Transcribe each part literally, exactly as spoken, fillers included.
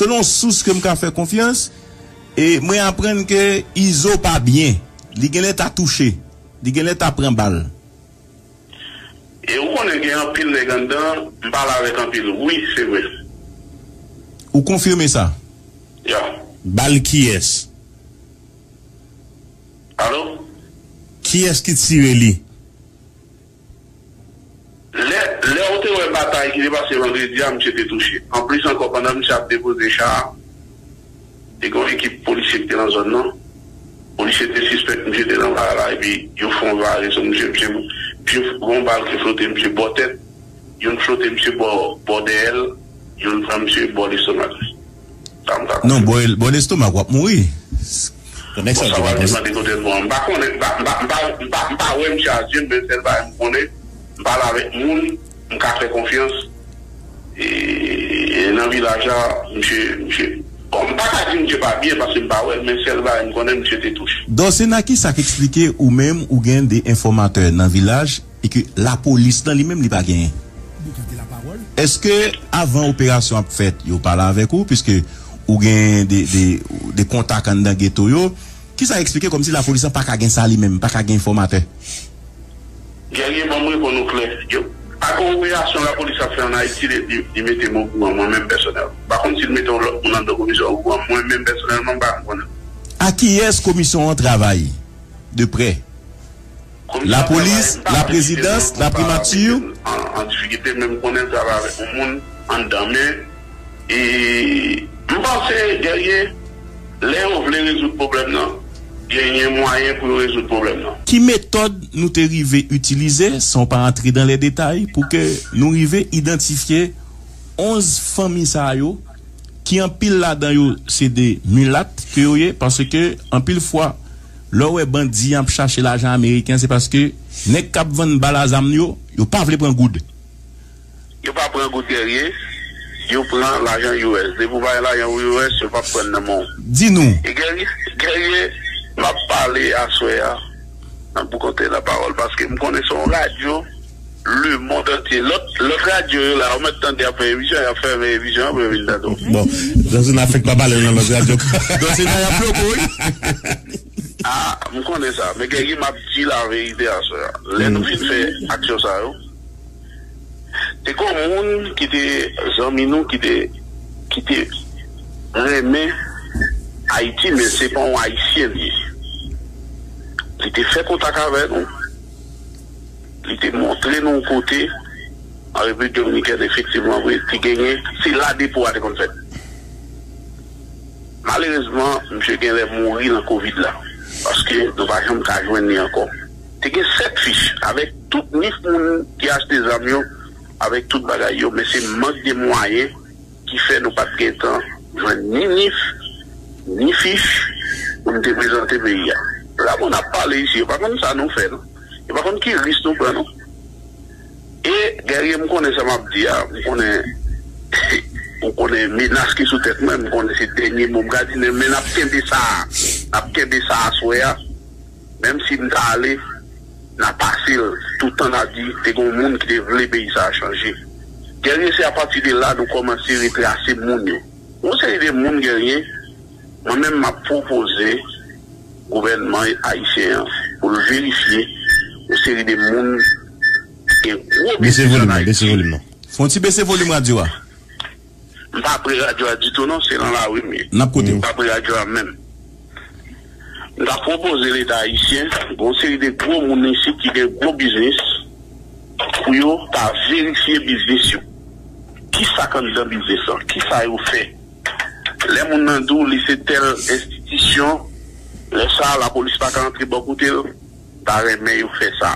Selon sous ke m ka fè konfyans, e mwen aprann ke Izo pa byen. Li genlè ta touche. Li genlè ta pran bal. E ou konnen gen anpil nèg anndan, m pale avèk anpil. Wi, se vre. Ou konfime sa? Ya. Bal kiyès? Alo? Kiyès ki tire li? Lè, lè ou te wè batay ki te pase vandredi a, misye te touche. Anplis ankò, pandan misye ap depoze cha a, te gen yon ekip polisye ki te nan zòn nan. Polisye te sispèk misye te nan bagay la, epi yo fè yon vare sou misye. Misye, misye, yon bal ki flote, misye bò tèt. Youn flote misye bò, bò dèyè l, youn pran misye bò lestomak. Sa m ka Non, konfime. Bò, bò lestomak, w ap mouri. Nèg Bon, sa sa yo pral depann. Demande kote l pran. M pa konnen, m pa, m pa, m pa, m pa, m pa wè misye a zye m, men sèl bagay m konnen, m pale avèk moun, m ka fè konfyans. E, e nan vilaj la, misye, misye, bon, m pa ka di misye pa byen paske m pa wè l, men sèl bagay m konnen, misye te touche. Dòsena, kisa k eksplike ou menm ou gen de enfòmatè nan vilaj e ke lapolis nan li menm li pa genyen? Èske avan operasyon ap fèt, yo pale avèk ou, piske ou gen de, de, de kontak anndan geto yo? Kisa eksplike kòmsi lapolis lan pa ka gen sa li menm, pa ka gen enfòmatè? Guerrier, ban m reponn ou klè. Yo, ak yon operasyon lapolis ap fè ann Ayiti, li, li, li mete m okouran, mwen menm pèsonèl. Pa konn si l mete yon lòt moun anndan komisyon okouran, mwen menm pèsonèlman, m pa konn konnen. A kiyès komisyon an travay de prè? Komisyon Lapolis, travay, m pa laprezidans, mete m, m pa laprimati? Mete m an, an difikilte, men m konnen l travay avèk yon moun anndan, men E, m panse, Guerrier, lè yo vle rezoud pwoblèm nan, genyen mwayen pou yo rezoud pwoblèm nan. Ki metòd nou te rive itilize, san w pa antre dan lè detay, pou ke nou rive idantifye onz fanmi sa yo, ki anpil ladan yo se de milat ke yo ye, paske anpil fwa, lè w wè bandi ap chache lajan ameriken, se paske nèg k ap vann bal a zam yo, yo pa vle pran goud. Yo pa pran goud, Guerrier, yo pran lajan U S. Depi w pa gen lajan U S, yo p ap pran nan men w. Di nou. E Guerrier, Guerrier, m ap pale aswè a, nan pou konte lapawòl, paske m konnen se yon radyo lemonn antye. Lòt, lòt radyo yo la, ou mèt tande y ap fè emisyon, y ap fèmen emisyon an pou yo vin tande w. Bon, Dòsena fèk pa pale nan lòt radyo. Dòsena y ap bloke w, wi. Ah, m konnen sa. Men Guerrier, m ap di laverite aswè a. Lè nou fin fè aksyon sa yo, te gen yon moun ki te zanmi nou, ki te, ki te renmen Ayiti, men se pa yon Ayisyen li ye. Li te fè kontak avè nou. Li te montre nou yon kote an Repiblik Dominikèn, efektivman, vre, te genyen, se la depo a te konn fèt. Malerezman, misye genlè mouri nan kovid la, paske nou pa janm ka jwenn li ankò. Te gen sèt fich avèk tout nis moun ki achte zam yo, avèk tout bagay yo, men se mank de mwayen ki fè nou pa t gentan jwenn ni nis, ni fich pou n te prezante peyi a. La, moun ap pale isi, yo pa konn sa nou fè, non. Yo pa konn ki risk nou pran, non. E, Guerrier, m konnen sa m ap di a, m konnen, ou konnen menas ki sou tèt mwen, m konnen se dènye mo m ka di, men, men n ap kenbe sa a. N ap kenbe sa aswè a. Menm si m ta ale, n a pase l. Toutan n a di, te gen yon moun ki te vle peyi sa a chanje. Guerrier, se apati de la nou kòmanse retrase moun yo. Yon seri de moun, Guerrier, mwen menm m ap pwopoze gouvènman ayisyen an pou l verifye yon seri de moun ki gen gwo biznis ann Ayiti. Bese volim nan, bese volim nan. Fè yon ti bese volim radyo a. M pa pre radyo a ditou non, se nan lari m ye. N ap koute w. M pa pre radyo a menm. M ta pwopoze Leta ayisyen, gen yon seri de gwo moun isit ki gen gwo biznis, pou yo ta verifye biznis yo. Kisa k anndan biznis lan? Kisa yo fè? Lè moun nan di w li se tèl enstitisyon, lè sa a lapolis pa ka antre bò kote l, m ta renmen yo fè sa.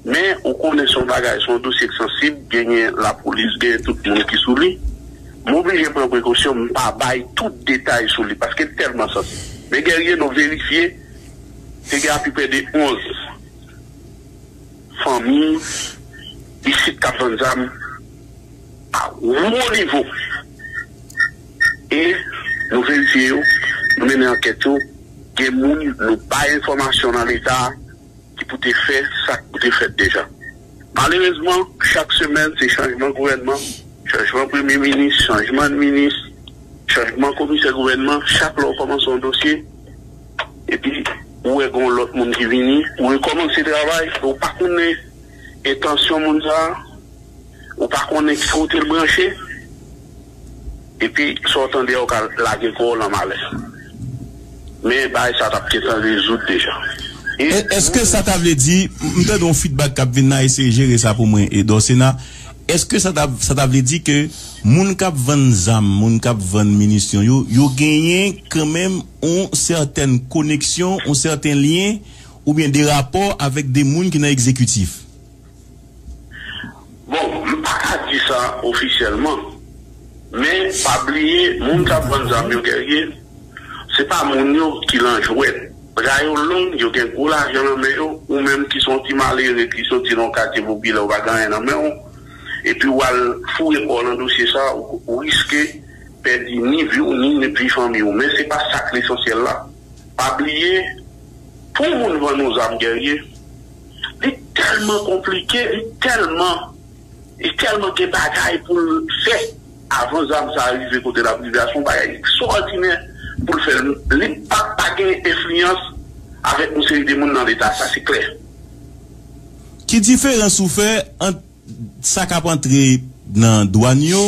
Men, ou konnen se yon bagay, se yon dosye k sansib, genyen lapolis, genyen tout moun ki sou li. M oblije pran prekosyon, m pa bay tout detay sou li, paske l tèlman sansib. Men Guerrier, nou verifye, te gen apeprè de onz fanmi isit k ap vann zam a wo nivo. E nou verifye yo, nou mennen ankèt yo, gen moun nou bay enfòmasyon nan Leta ki pou te fè sa k pou te fèt deja. Malerezman, chak semèn, se chanjman gouvènman, chanjman premye minis, chanjman minis, chanjman komisè gouvènman, chak lè w kòmanse yon dosye, epi ou wè gen yon lòt moun ki vini, ou rekòmanse travay, ou pa konnen entansyon moun sa a, ou pa konnen ki kote l branche, epi sa w tande a, ou ka lage kò w nan malè. Men bagay sa t ap gentan rezoud deja. E, èske sa ta vle di, m tande yon feedback k ap vin nan, eseye jere sa pou mwen, Edor Sena, èske sa ta, sa ta vle di ke moun k ap vann zam, moun k ap vann minisyon yo, yo genyen kanmenm yon sètèn koneksyon, yon sèten lyen, oubyen de rapò avèk de moun ki nan egzekitif? Bon, m pa ka di sa ofisyèlman, men pa bliye, moun k ap vann zam yo, Guerrier, se pa moun yo ki lan jwèt. Bra yo long, yo gen gwo lajan nan men yo, ou menm ki se yon ti malere, ki soti nan yon katye popilè, ou pa gen anyen nan men w, epi w al foure kò w nan dosye sa, ou, ou riske pèdi ni vi w, ni, ni vi fanmi w. Men se pa sa k lesansyèl la. Pa bliye, pou yon moun vann yon zam, Guerrier, li tèlman konplike, li tèlman, li tèlman gen bagay pou l fè avan zam sa a rive kote l ap rive a. Se yon bagay ekstwòdinè pou l fè. Li pa, pa gen enfliyans avèk yon seri de moun nan Leta, sa se klè. Ki diferans ou fè ant sa k ap antre nan dwàn yo,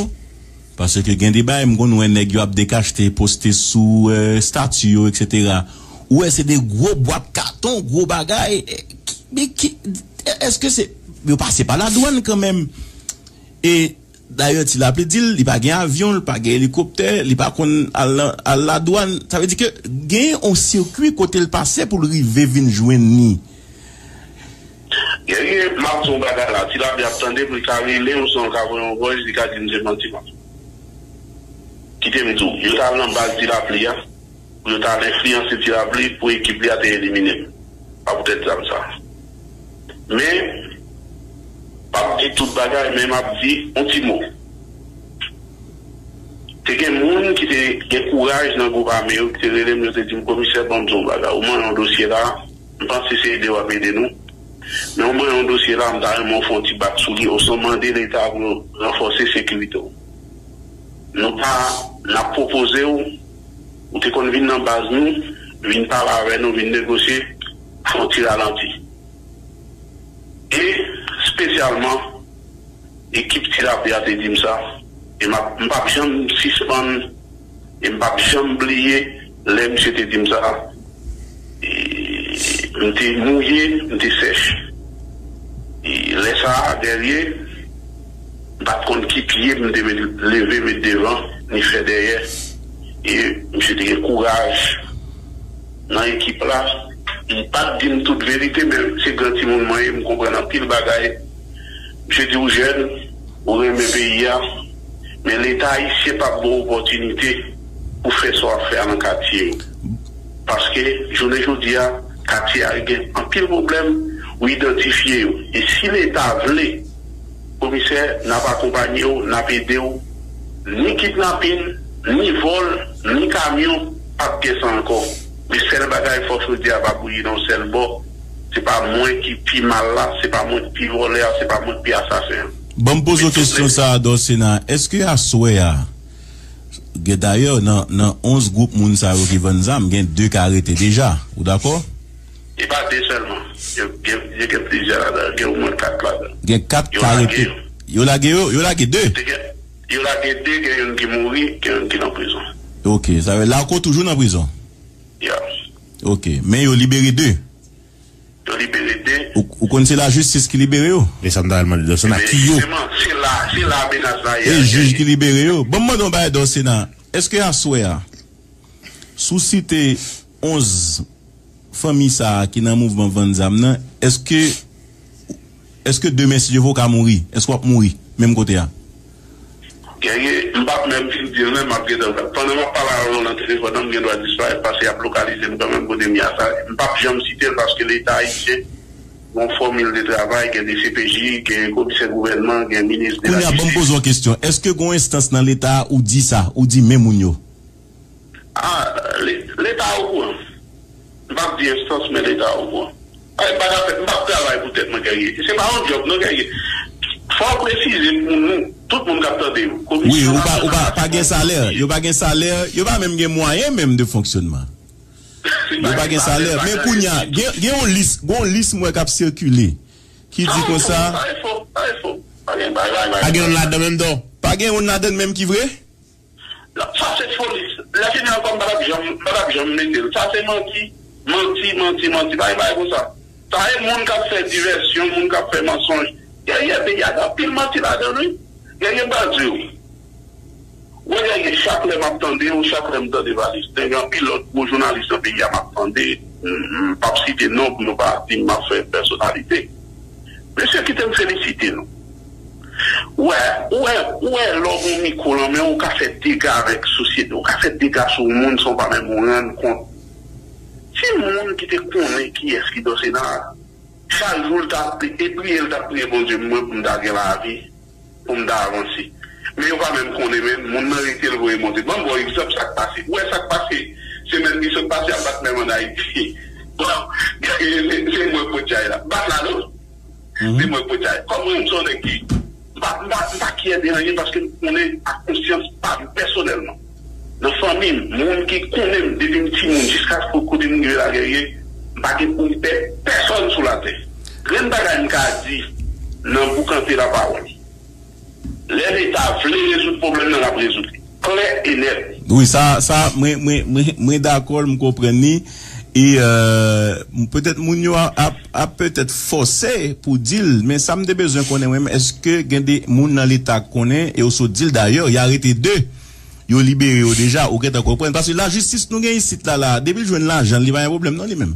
paske gen de bagay m konn wè nèg yo ap dekachte, poste sou, eh, estati yo, etsetera. Ou wè se de gwo bwat katon, gwo bagay. Eh, ki, men ki, èske se, yo pase pa ladwàn kanmenm? E dayè, Ti Lapli di l, li pa gen avyon, li pa gen elikoptè, li pa konn al, al ladwàn. Sa vle di ke gen yon sikwi kote l pase pou l rive vin jwenn ni. Guerrier, m ap di yon bagay la, Ti Lapli ap tande m, li ka rele m, osnon l ka voye yon vòys, li ka di m se manti m ap fè. Kite m di w, yo t al nan baz Ti Lapli a, pou yo t al enfliyanse Ti Lapli, pou ekip li a te elimine m. Pa poutèt zam sa. Men, m p ap di tout bagay, men m ap di yon ti mo. Te gen moun ki te gen kouraj nan gwoup ame yo, ki te rele m, yo te di m, "Komisè, ban m di w yon bagay. Ou manyen yon dosye la, m panse se ede w ap ede nou. Men ou manyen yon dosye la, m ta renmen w fè yon ti bak sou li, osnon mande Leta pou yo ranfòse sekirite w. Nou pa, n ap pwopoze w, ou te konn vin nan baz nou, vin pale avè nou, vin negosye, fè yon ti ralanti." E, espesyalman, ekip Ti Lapli a te di m sa, e m ap, m p ap janm sispann, e m p ap janm bliye lè misye te di m sa. E, m te mouye, m te sèch. E, lè sa a, Guerrier, m pa t konn ki pye m te met, leve met devan, ni fè dèyè. E misye te gen kouraj nan ekip la. M pa t di m tout verite, men se gran timoun mwen ye, m konprann anpil bagay. Misye di, "Ou jèn, ou renmen peyi a, men Leta ayisyen p ap ba w opòtinite pou fè sa w ap fè a nan katye yo." Paske, jounen jodi a, katye a gen anpil pwoblèm, ou idantifye yo. E si Leta vle, Komisè, n ap akonpanye w, n ap ede w. Ni kidnapin, ni vòl, ni kamyon, p ap gen sa ankò. Men sèl bagay, fòs jodi a pa bouyi nan yon sèl bò. Se pa mwen ki pi mal la, se pa mwen ki pi vòlè a, se pa mwen ki pi asasen an. Ban m poze w kesyon sa a, Dòsena. Èske aswè a, gen, dayè, nan, nan onz gwoup moun sa yo ki vann zam, gen de k arete deja. Ou dakò? E pa de sèlman. Yo, gen, yo gen plizyè ladan. Gen omwen kat ladan. Gen kat k arete. Yo lage yo. Yo lage yo? Yo lage de? Te gen, yo lage de, gen youn ki mouri, gen youn ki nan prizon. Ok, sa vle Larco toujou nan prizon? Ya. Ok, men yo libere de? Yo libere de. Ou, ou konn se lajistis ki libere yo? Men sa m ta al mande Dòsena, ki yo? Jisteman, se la, se la menas la ye. E jij ki libere yo? Ban m mande yon bagay, Dòsena. Èske aswè a, si w site onz fanmi sa a ki nan mouvman vann zam nan, èske, èske demen, si Dye vle, w ka mouri? Èske w ap mouri menm kote a? Guerrier, m p ap menm fin di l menm, m ap gentan fè. Pandan m ap pale avè w nan telefòn nan, m gen dwa disparèt paske y ap lokalize m kanmenm kote m ye a. Sa, m p ap janm site l paske Leta ayisyen gen yon fòmil de travay, gen D C P J, gen komisè gouvènman, gen minis de la jistis. Kounye a, ban m poze w yon kesyon. Èske gen yon enstans nan Leta a ou di sa, ou di men moun yo? Ah, le-, Leta okouran. M p ap di enstans, men Leta okouran. Ay, m pa ka fè, m p ap travay pou tèt mwen, Guerrier. Se pa yon djòb, non, Guerrier. Fò w presize pou nou. Tout moun k ap tande yo. Wi, ou pa, ou pa, pa gen salè. Yo pa gen salè. Yo pa menm gen mwayen menm de fonksyonman. Yo pa gen salè. Men kounye a, gen, gen yon lis, gen yon lis mwen k ap sikile ki di konsa. Sa e fo, sa e fo. Pa gen bagay. Pa gen yon ladan menm don. Pa gen yon ladan menm ki vre? Sa se foli. Lè fini ankò, m pa t ap janm, m pa t ap janm mete l. Sa se manti. Manti, manti, manti. Pa gen bagay konsa. Sa e moun k ap fè divèsyon, moun k ap fè mansonj. Dèyè peyi a, gen anpil manti ladan l, wi. Dèyè m pa di w. Mwen, dèyè chak lè m ap tande w, chak lè m tande Valistin, gen anpil lòt gwo jounalis nan peyi a m ap tande. M, m p ap site non pou yo pa di m ap fè pèsonalite. Mesye, kite m felisite nou. Ou wè, ou wè, ou wè lè w gen yon mikwo nan men w, ou ka fè dega avèk sosyete, ou ka fè dega sou yon moun san w pa menm ou rann kont. Si moun ki te konnen kiyès ki Dòsena a, chak jou l t ap pri- te priye, l t ap priye Bondye mwen pou m ta gen lavi, pou m ta avanse. Men yo pa menm konnen, men moun nan rete l voye monte. Ban m ba w egzanp sa k pase. Ou wè sa k pase semèn ki sot pase a, bat menm ann Ayiti. Bon, se se mwen k pot chay la. Bat la non. Se mwen k pot chay. Kòm mwen, m se yon nèg ki, m pa, m pa, m pa kyè de anyen paske m konnen ak konsyans pa m pèsonèlman. Nan fanmi m, moun ki konnen m depi m timoun jiska kote m rive la, Guerrier, m pa gen pou m pè pèsòn sou latè. Grenn bagay m ka di nan boukante lapawòl. Lè Leta vle rezoud pwoblèm nan, l ap rezoud li. Klè e nèt. Wi, sa, sa, mwen, mwen, mwen, mwen dakò, m konprann li. E, euh, petèt moun yo ap, ap, ap petèt fòse pou di l, men sa m te bezwen konnen mwen, èske gen de moun nan Leta k konnen, e yo sot di l dayè, y arete de, yo libere yo deja, ou gentan konprann. Paske lajistis nou gen isit la, la, depi l jwenn lajan l, li pa gen pwoblèm non li menm.